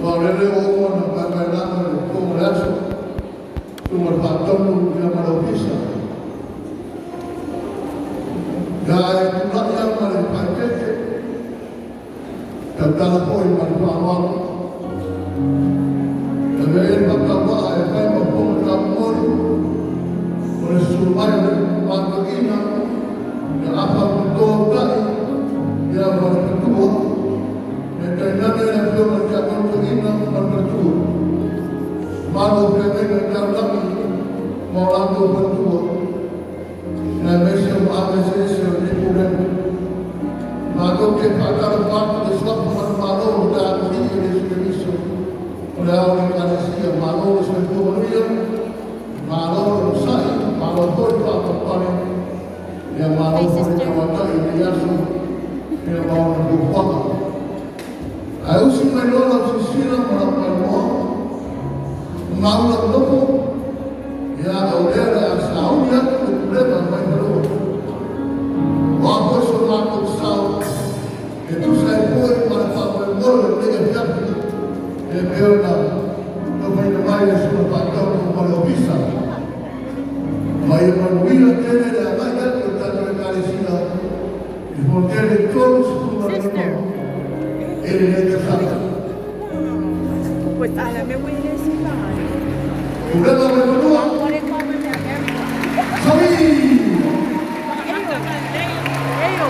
Aua o lele ua uma ona paepaelama i le po ma le aso, susuga i le Faatonu ma le Ofisa. Ia ae tulai lava ma le faaeteete, tautala foi ma le faaaloalo, e avea ia le faatauvaa e fai ma fofoga taumolimoli o le susu mai o le Maama Toeaina, ia Afa Tuto Tai, ia ma le faletua, ia tainane le afioga i le Tiakono Toeaina ma le faletua, mamalu o feagaiga taulagi ma o latou faletua, aemaise o maave eseese o lenei pulega. Matou te faatalofa atu i le suafa manumalo o le Talalii o Iesu Keriso o le ao o le Ekalesia. Malo le soifua manuia, malo le onosai, malo foi le faapalepale, ia malo Hi, foi le sister. tauatai i lenei aso ia ma ona fuafuaga. Ae usi mai loa lau silasila ma lau talanoa, mau lau nofo, ia o lea o le a sauni atu le pulega mai fanua. O a foi so matou sao, e tusa ai foi ma le faamoemoe o lenei afiafi, e pei ona taumaina mai le susuga faatonu ma le ofisa. Ma ia manuia tele le agai atu o le tatou Ekalesia i fonotele Sister. 35 i lenei tausaga. Pues a la me voy a decir. Pulega mai fanua, saui! Eyo.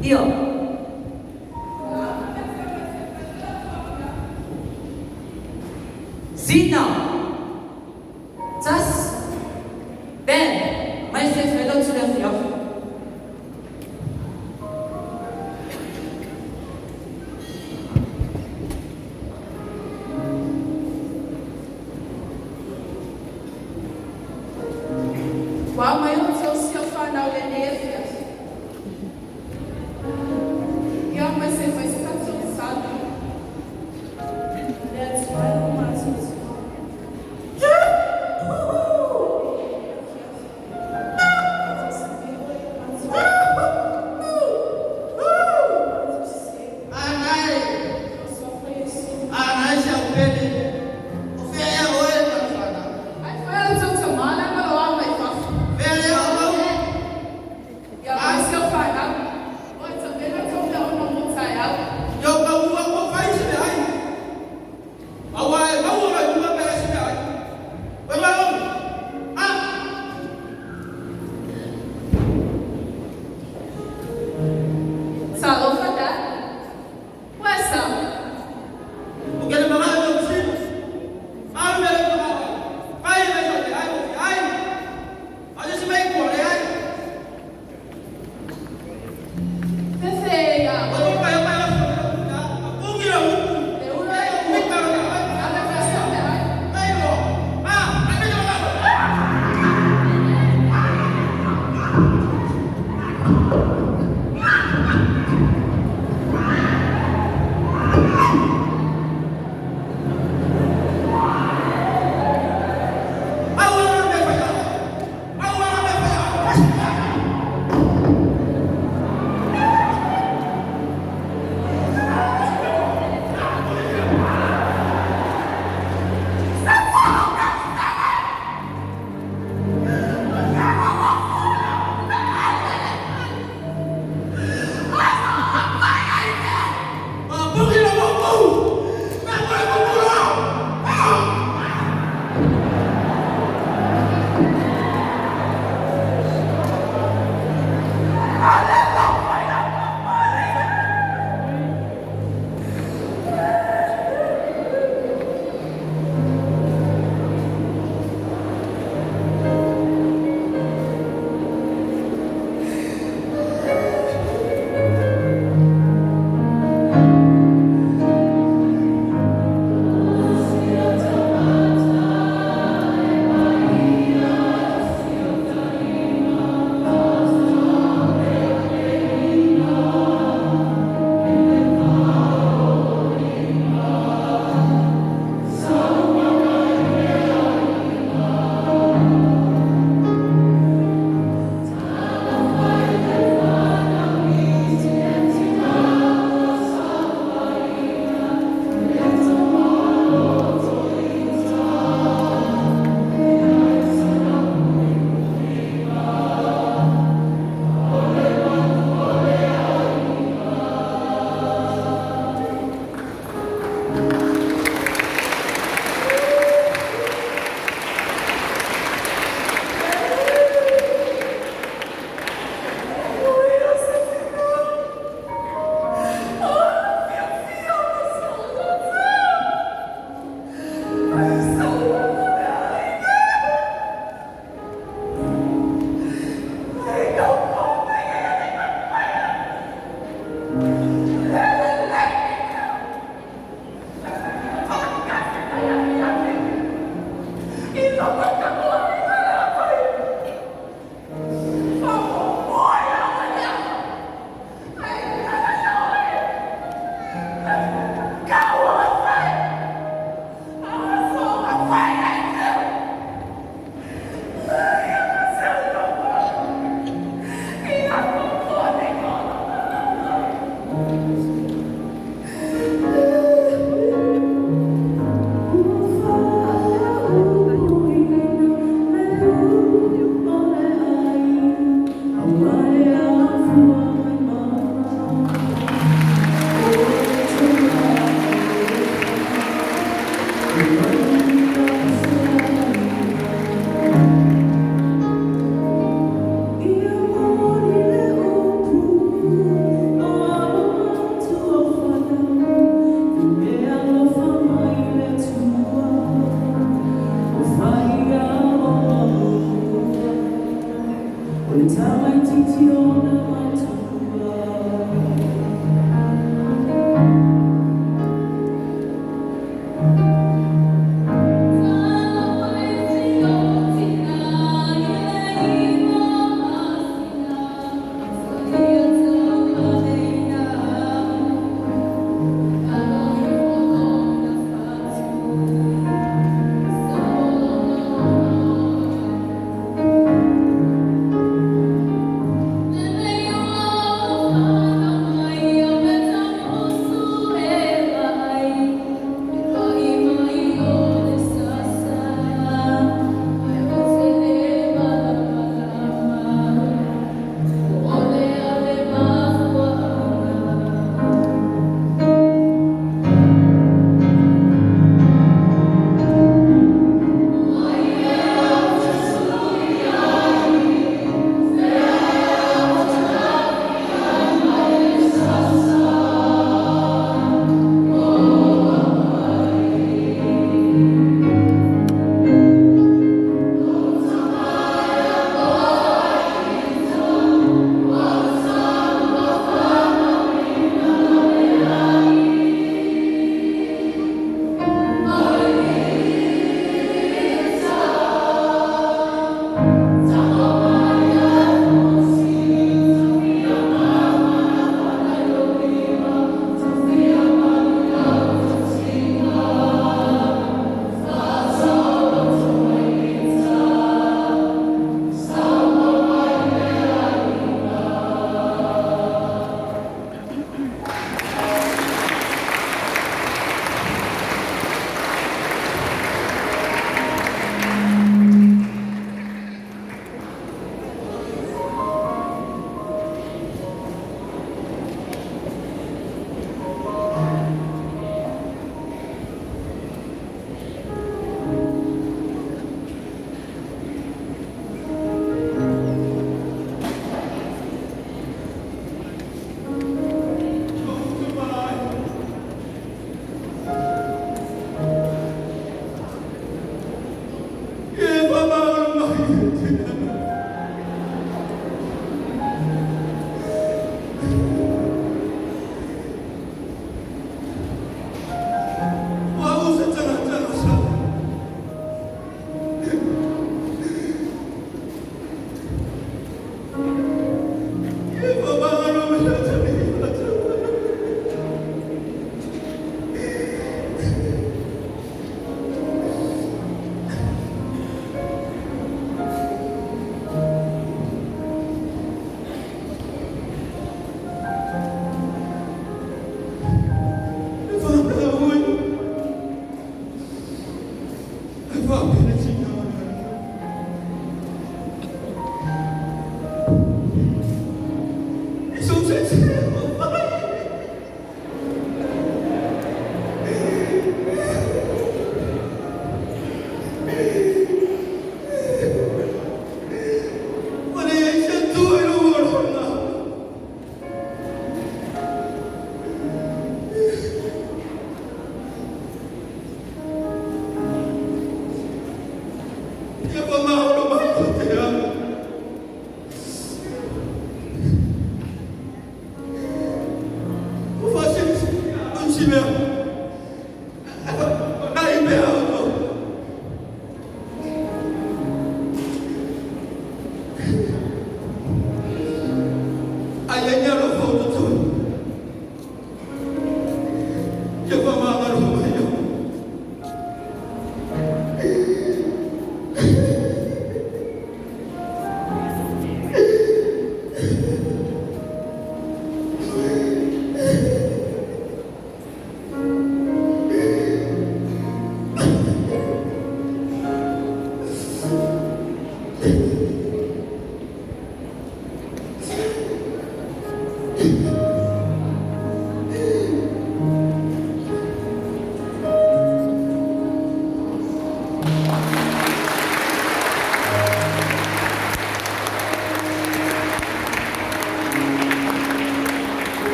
Io. Sina. Tas. Ben. Mai se felo tu le fio. Ua mai o te o si o whanau le nei e fia. Ia mai se mai se tatou sana. Le atuai o matou. Anai, anai sia upele. O fea ea oe ma le whanau. Ai whaia le tau tamana ma lo a mai whafu. Fea lea o mau. O le tamaitiiti ona matua.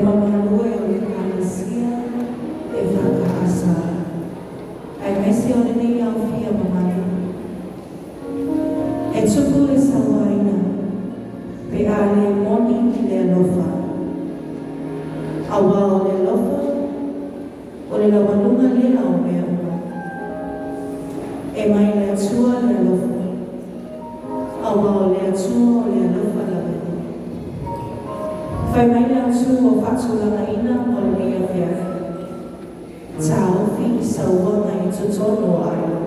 mamalu e o le Ekalesia EFKS, aemaise o lenei aofia mamalu. E tupu le sauaina pe a le moni le alofa, auā o le alofa o le laualuga lea o mea uma. E mai le Atua le alofa, auā o le Atua o le alofa lava ia. Fai mai le autū ua faatulagaina mo lenei afiafi, Taofi Sauaga i Totonu o Aiga.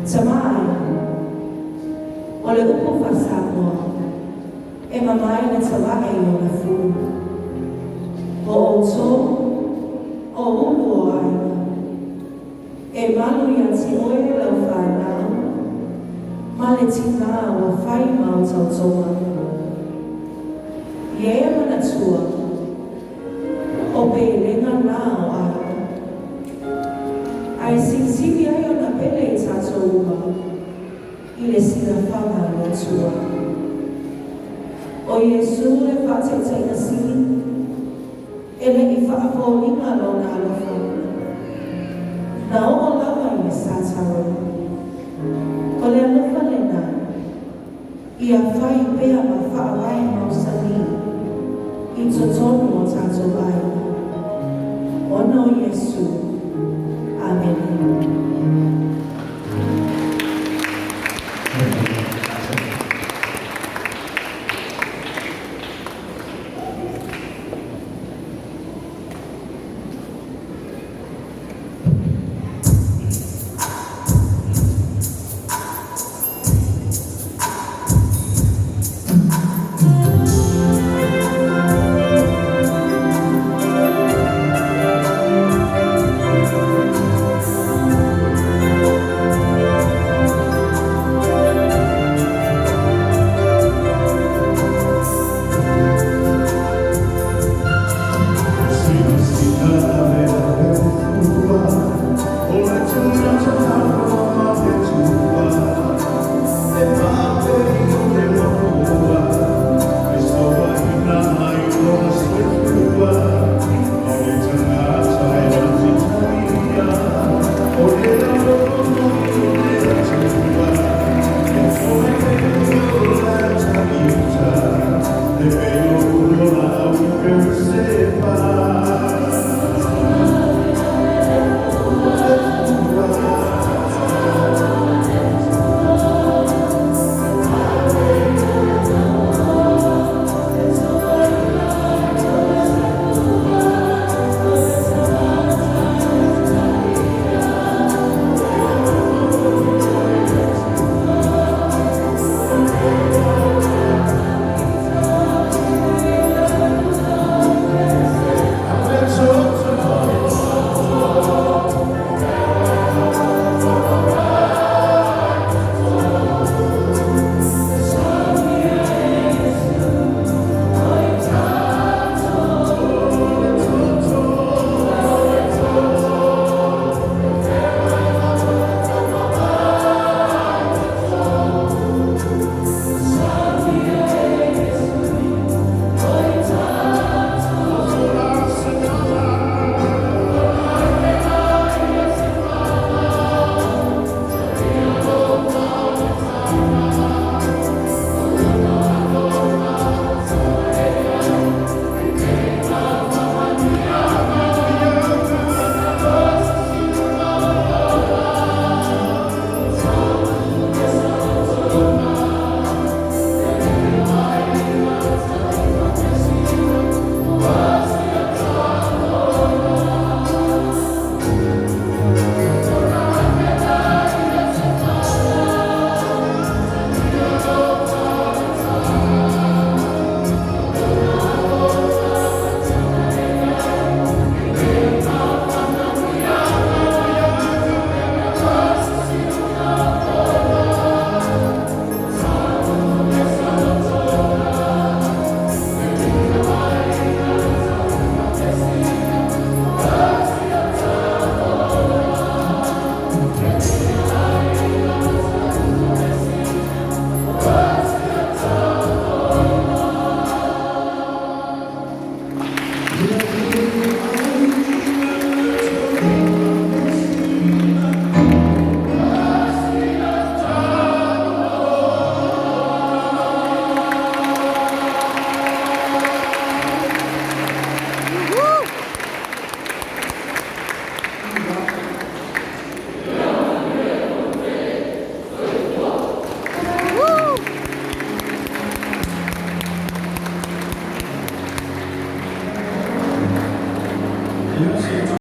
Tama ai, o le upu faa-Samoa, e mama i le tavae i ona fulu. O outou, o ulu o aiga, e malu iā te oe lau fanau, ma le tinā ua fai ma ou tautoga. Ia e manatua, o pelega na o aiga. Ae silisili ai ona pele i tatou uma i le silafaga a le Atua. O Iesu le faataitaiga sili, e le i faafoliga lona alofa. Na oo lava i le satauina. O le alofa lenā, ia fai pea ma faavae mausali i totonu o tatou aiga. Ona o Iesu.